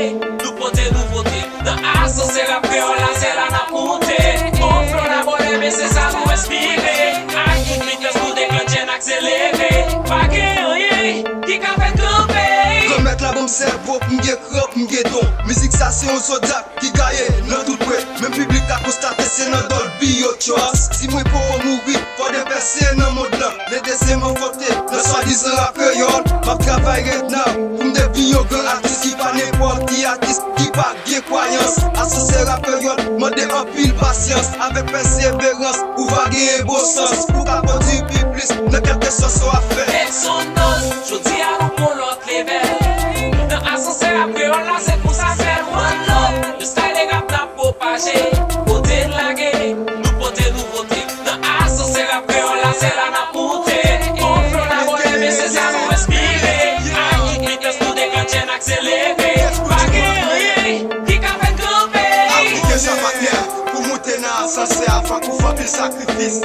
nou pote nouvote. Nan asansè rap kreyòl la, se la n ap moute. On flow la bòlè, men se sa nou enspire. Ak tout vitès nou deklannche n akselere. Pa gen anyen ki ka fè kanpe. Granmèt la ban m sèvo, m gen kran, m gen don. Mizik sa se yon zodyak ki gaye nan tout pwen. Menm piblik la konstate se nan Dolby yo trust. Si mwen poko mouri, fò de pèse nan mond lan. Le dezyèm anfante nan swadizan rap kreyòl. M ap travay red now pou m devni yon gran atis ki pa nenpòt ki atis, ki pa gen kwayans. Asansè rap kreyòl mande anpil pasyans avèk pèseverans. Ou va genyen bon sans pou ka pwodui pi plis nan kèlkeswa sa w ap fè. Exodus, jodi a nou pran lòt level. Nan asansè rap kreyòl la, se konsa sèl one love. Yo style rap n ap pwopaje. Kote n lage, nou pote nouvote. Nan asansè rap kreyòl la, se la n ap moute. On flow la bòlè, men se sa nou enspire. Ak tout vitès nou deklannche n akselere. Pa gen anyen ki ka fè kanpe. Aplike sa patnè, pou moute nan asansè a, fòk ou fè anpil sakrifis.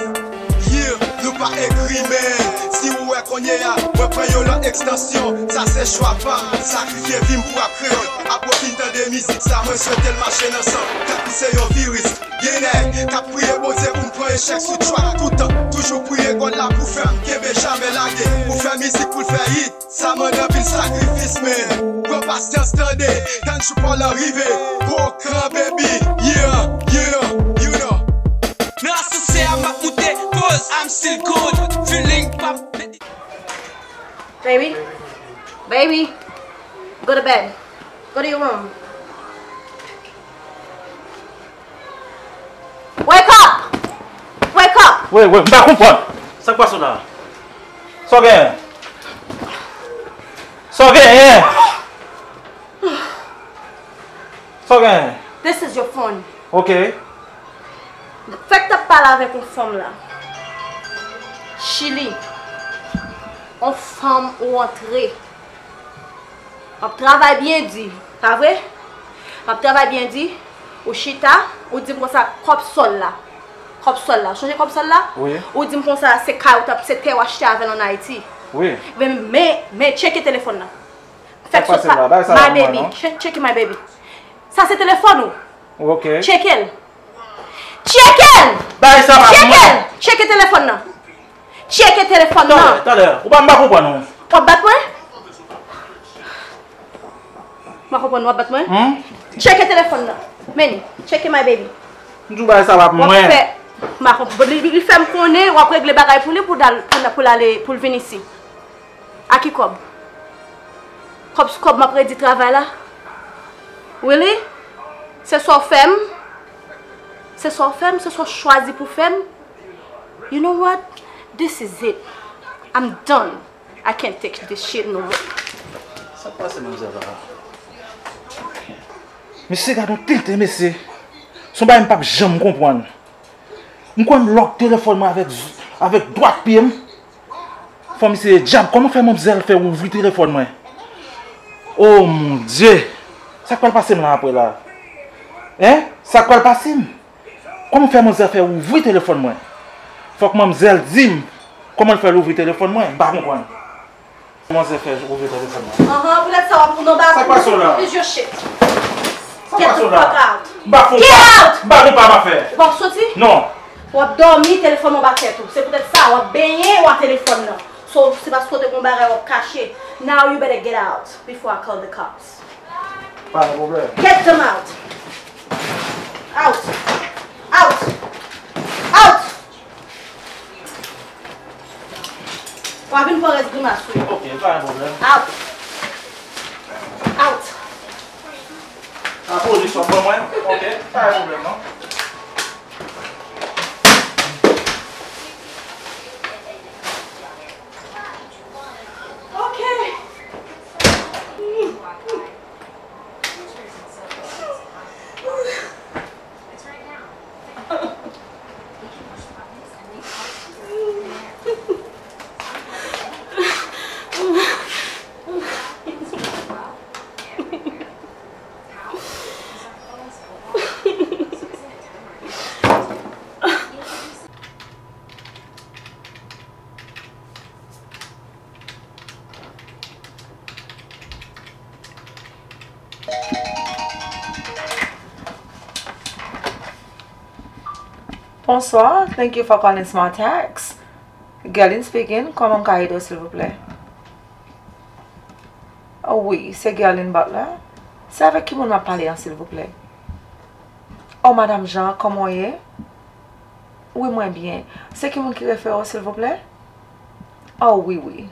Yeah, nou pa egri, men si ou wè kounye a, mwen pran yon lòt ekstansyon. Sa se chwa pa m, sakrifye vi m pou rap kreyòl. Apre w fin tande mizik sa, mwen swete l mache nan san, tankou se yon viris. Gen nèg k ap priye Bondye pou m pran echèk sou track toutan. Toujou priye God la pou fè m kenbe, jamè lage. Pou fè mizik, pou l fè hit, sa mande anpil sakrifis, men pran pasyans, tande, tann jou pa w lan rive. Gwo kran, baby, yeah, yeah, you know. Nan asansè a m ap moute, cause I'm still good. Feeling pop. Baby, baby, go to bed. Go to your room. Wake up! Wake up! Wi, wi, m pa konprann. Sa k pase w la? Sa w genyen? Sa w genyen? Sa w genyen? This is your phone. Ok. Fèk t ap pale avèk yon fanm la. Chili. Yon fanm ou antre. M ap travay byen di, pa vre? M ap travay byen di, ou chita, ou di m konsa kòb sòl la. Kòb sòl la. Sonje kòb sòl la? Wi. Ou di m konsa se kay ou t ap, se tè w achte avè l ann Ayiti. Wi. Men, men, men, tcheke telefòn nan. Fèk sot pa, my baby. Tcheke my baby. Sa se telefòn ou? Ok. Tcheke l. Tcheke l! Bagay sa pa pou mwen. Tcheke l! Tcheke telefòn nan. Tcheke telefòn nan. Talè, talè. Ou pa, m pa konprann ou. W ap bat mwen? M pa konprann, w ap bat mwen? Hmm? Tcheke telefòn nan. Men, tcheke my baby. M di w bagay sa pa pou mwen. W ap fè, m pa konprann. Li, li, li fè m konnen w ap regle bagay pou li pou l al, pou l, pou l ale, pou l vin isi. A ki kòb? Kòb, kòb m ap redi travay la? Really? Se sa w fè m? Se sa w fè m, se sa w chwazi pou fè m. You know what? This is it. I'm done. I can't take this shit no more. Sa k pase, manzè la? Mesye, gad yon tenten, mesye. Se yon bagay m p ap janm konprann. M kwè m lòk telefòn mwen avèk, avèk dwat pye m. Fò m eseye dyab, kòman fè manmzèl fè ouvri telefòn mwen? O mon Dye! Sa k pral pase m la apre la? Hein? Sa k pral pase m? Kòman fè manmzèl fè ouvri telefòn mwen? Fòk manmzèl di m kòman l fè l ouvri telefòn mwen, m pa konprann. Manzè fè ouvri telefòn mwen. Anhan, poutèt sa w ap nan ba. Sa k pase w la? Is your shit. Sa k pase w la? Get the fuck out. M pa fè w pa. Get out! M pa fè w pa m ap fè. Ou p ap soti? Non. W ap dòmi, telefòn nan ba tèt ou. Se poutèt sa, w ap benyen, w a telefòn nan. So, se paske w te gon bagay w ap kache. Now you better get out before I call the cops. Pa gen pwoblèm. Get them out. Out. Out. Out. W a vin pran rès grimas ou yo. Ok, pa gen pwoblèm. Out. Out. A polis w ap ban mwen? Ok, pa gen pwoblèm non. Ok. Bonsoir, thank you for calling Smart Tax. Guerline speaking, kòman m ka ede w silvouplè? Oh, wi, se Guerline Butler. Se avèk ki moun m ap pale an silvouplè? Oh, Madanm Jean, kòman w ye? Wi, mwen byen. Se ki moun ki refere w silvouplè? Oh, wi, wi.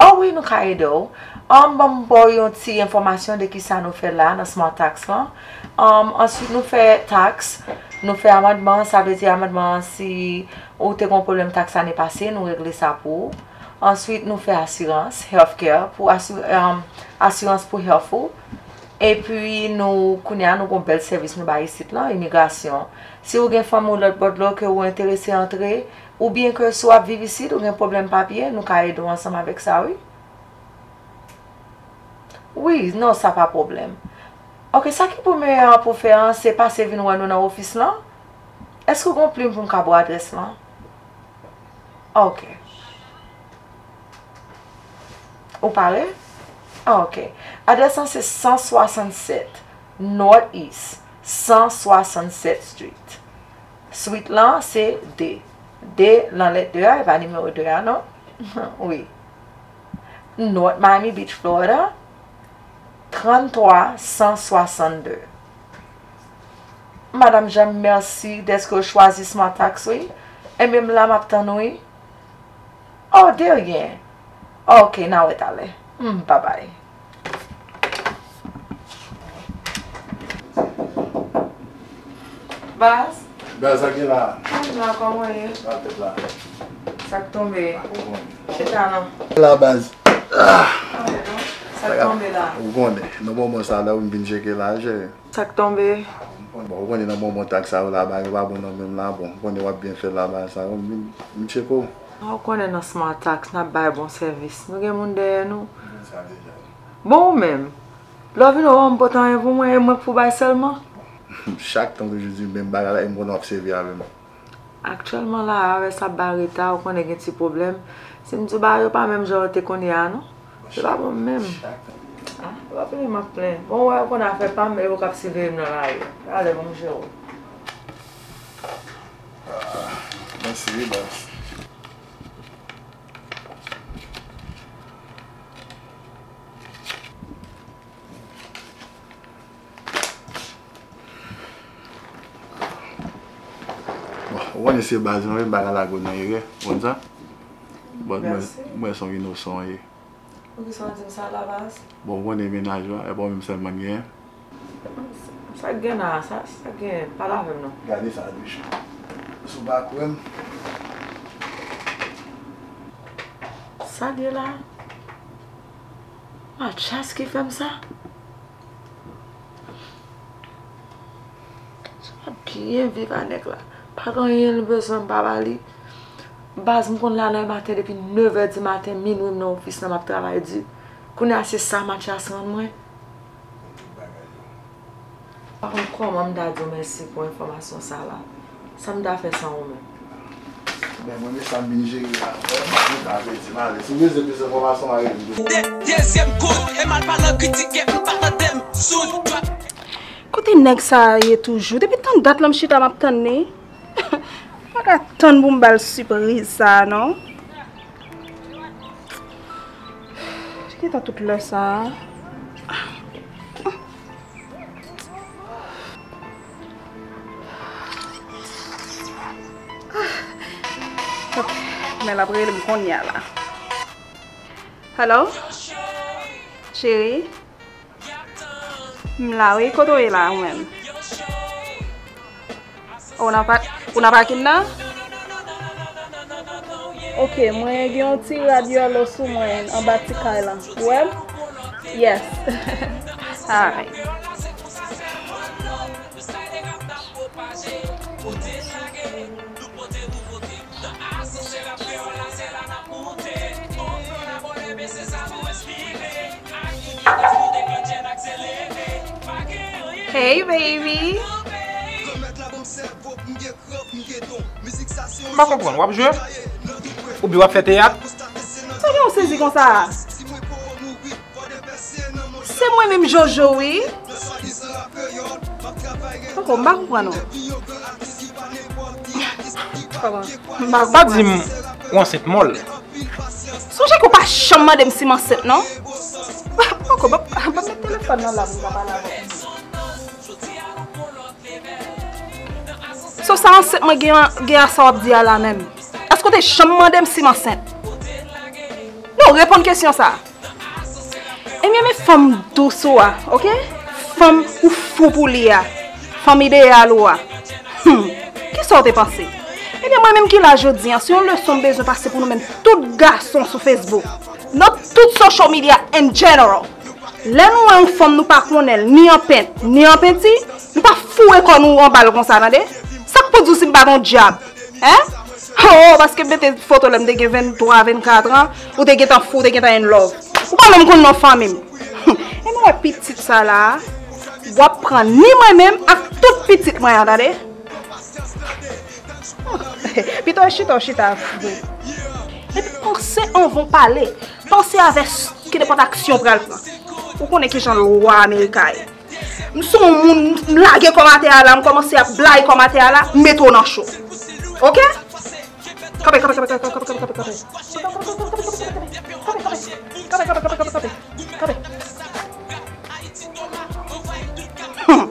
Oh wi, nou ka ede w. Ann, ban m ba w yon ti enfòmasyon de kisa nou fè la nan Smart Tax lan. Ann, answit, nou fè taks, nou fè amandman, sa vle di amandman an, si ou te gon pwoblèm taks ane pase, nou regle sa pou ou. Answit, nou fè asirans, health care, pou asi-, ann, asirans pou health ou. Epi, nou, kounye a, nou gon bèl sèvis nou bay isit lan, imigrasyon. Si ou gen fanmi w lòt bò dlo ke ou enterese antre, oubyen ke si w ap viv isit, ou gen pwoblèm papye, nou ka ede w ansanm avèk sa, wi. Wi, non, sa pa pwoblèm. Ok, sa ki pi meyè an pou fè an, se pase vin wè nou nan ofis lan. Èske w gen yon plim pou m ka ba w adrès lan? Ok. Ou pare? Ah, ok. Adrès lan se san swasannsèt North East san swasannsèt Street. Suite lan se de. De nan lèt de a, e pa nimewo de a, non? Wi. North Miami Beach, Florida, tranntwa san swasannde. Madanm Jean, mèsi dèske w chwazi Smart Tax, wi. Enben, m la, m ap tann ou, wi. Oh, de ryen. Ok, n a wè talè. Hmm, babay. Baz? Baz, sa k gen la? Kòman w ye? Sa tèt la. Sa k tonbe? Chita non. La baz. Ah! Sa k tonbe la? Ou konnen, nan moman sa la, ou vin tcheke la, cheri. Sa k tonbe? Bon, ou konnen nan moman taks sa yo la, bagay yo pa bon nan menm la, bon, ou konnen w ap byen fè la, bagay sa yo, m, m tcheke w. Ah, ou konnen nan Smart Tax, n ap bay bon sèvis. Nou gen moun dèyè nou. Bon, ou menm? Lè w vin, ou pa janm pote anyen pou mwen, e mwen k pou bay sèlman? Chak tan w toujou di m menm bagay la, e m konnen w ap sèvi avè m. Aktyèlman la, avè sa ap bay reta, ou konnen gen ti pwoblèm. Si m di w bagay yo pa menm jan yo te konn ye a, non. Se pa bon menm. Ah, e pa plenyen m ap plenyen. Bon, ou wè, ou konnen afè pa m, e ou k ap siveye m nan lari. Talè, ban m jere w. Ah, mèsi wi, baz. Bon, ou konnen se baz mwen, m pa ka lage w nan erè, ou konn sa? Bon, mwen, mwen se yon inosan w ye. Poukisa w di m sa la, baz? Bon, ou konnen mennaj ou a, e pa w menm sèlman n genyen. Sa k gen la, sa, sa k gen, pale avè m non. Gade sa, Duchamp. Si w pa kwè m. Sa l ye la? Mathias ki fè m sa? Sa byen viv a nèg la. Pa gen anyen l bezwen m pa ba li. Baz, m konn la nan maten depi nevè di maten, minwi m nan ofis la, m ap travay di. Kounye a se sa Mathias rann mwen. Pa konn kòman m ta di w mèsi pou enfòmasyon sa la. Sa m ta fè san ou menm? Men mwen, men sa m vin jere la. Mwen ta vle di m ale. Si w bezwen plis enfòmasyon, ale m. De-, dezyèm kout, e mal palan kritike, m pa nan tèm. Sou trap. Kote nèg sa a ye toujou? Depi tann dat la m chita m ap tann li. M pa ka tann pou m ba l sipriz sa a non. Gentan tout lè sa a. Ok, men l ap rele m kounye a la. Hello? Cheri? M la wi, kote w ye la ou menm? Ou nan pa, ou nan pakin nan? Ok, mwen gen yon ti rad yolo sou mwen anba ti kay la. Ou wè m? Yes. Alright. Hey baby. M pa konprann, w ap jwe? Oubyen w ap fè teyat? Sa gen w sezi konsa a? Se mwen menm Jojo wi. Poko, m pa konprann ou. Poko, m pa konprann. Pa di m ou ansent mòl. Sonje ke w pa janm mande m si m ansent non. Poko, ban, ban m met telefòn nan la pou m ka pale avè w. So sa ansent mwen gen, gen a sa w ap di a la menm? Èske w te janm mande m si m ansent? Non, reponn kesyon sa a. Ebyen, men fanm dous ou a, ok? Fanm ou fou pou li a. Fanm ideyal ou a. Hmm. Kisa w te panse? Ebyen, mwen menm ki la jodi a, se yon leson m bezwen pase pou nou menm tout gason sou Facebook. Nan tout social media in general. Lè nou wè yon fanm nou pa konnen l, ni an pent, ni an penti, nou pa foure kò nou anba l konsa, tande? Sa k pou di w si m pa t yon dyab? Hein? Oh, paske m mete foto lè m te gen venntwa, vennkat an, ou te gentan fou, ou te gentan in love. Ou pa menm konn non fanmi m. E nou wè pitit sa la a, w ap pran ni mwen menm ak tout pitit mwen an, tande? Pito w chita, w chita vre. Epi panse anvan w pale. Panse avè s-, ki nenpòt aksyon w pral pran. Ou konnen kijan lwa Amerika ye. M se yon moun, m lage kò m atè a la, m kòmanse ap blayi kò m atè a la, m mete w nan cho. Ok? Kanpe, kanpe, kanpe, kanpe, kanpe, kanpe, kanpe. Kanpe, kanpe, kanpe, kanpe, kanpe. Kanpe. Hmm.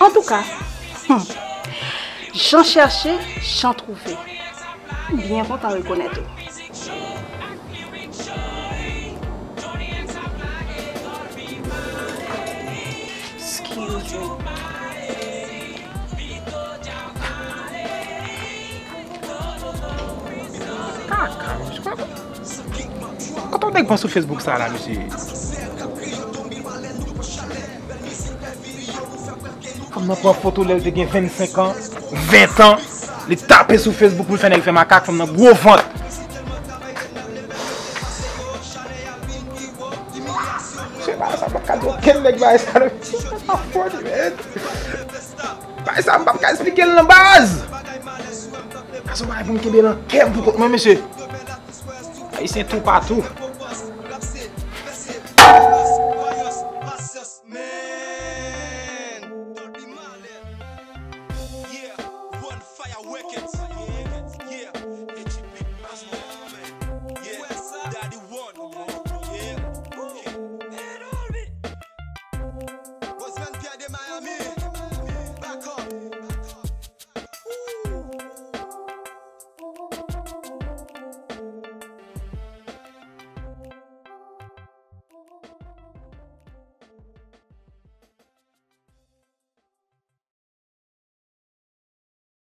Antouka, hmm. Jan chèche, jan twouve. M byen kontan rekonèt ou. Excuse me. Kaka, mesye. Kote w nèg pran sou Facebook sa la, mesye? Fanm nan pran foto lè l te gen vennsenk an, ven an, li tape sou Facebook pou l fè nèg fè makak, fanm nan gwo vant. Se pa sa, m p ap ka di okenn nèg bagay sa non. Se pa funny, man. Bagay sa, m p ap ka esplike l nan baz. Sa se yon bagay pou m kenbe nan kè m pou kont mwen, mesye. Ayisyen toupatou.